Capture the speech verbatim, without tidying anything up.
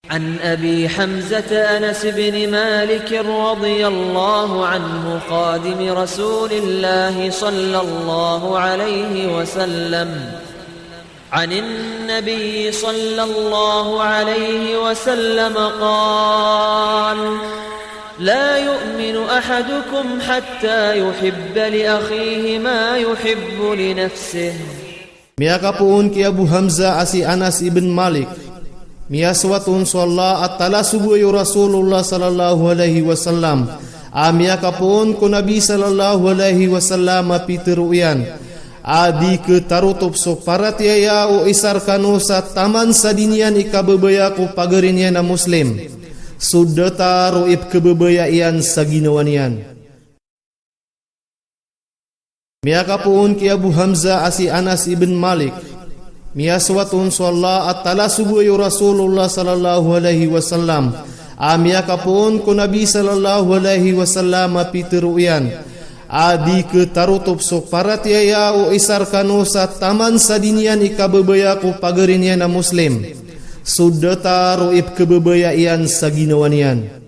عن أبي حمزة أنس بن مالك رضي الله عنه خادم رسول الله صلى الله عليه وسلم عن النبي صلى الله عليه وسلم قال: لا يؤمن أحدكم حتى يحب لأخيه ما يحب لنفسه. Miyakapoon ki Abu Hamzah a si Anas ibn Malik, miyasoat on so Allah a talasogoay o Rasulullah sallallahu alaihi wasallam, a miyakapoon ko Nabi sallallahu alaihi wasallam a pitharo iyan, a di khatarotop so paratiyaya o isa rkano sa taman sa di niyan ikababaya ko pagari niyan a Muslim so datar o ipkhababaya iyan sa ginawa niyan. Miyakapoon ki Abu Hamzah a si Anas ibn Malik, miyasoat on so Allah a talasogoay o Rasulullah sallallahu alaihi wasallam, a miyakapoon ko Nabi sallallahu alaihi wasallam a pitharo iyan, a di khatarotop so paratiyaya o isa rkano sa taman sa di niyan ikababaya ko pagari niyan a Muslim so datar o ipkhababaya iyan sa ginawa niyan.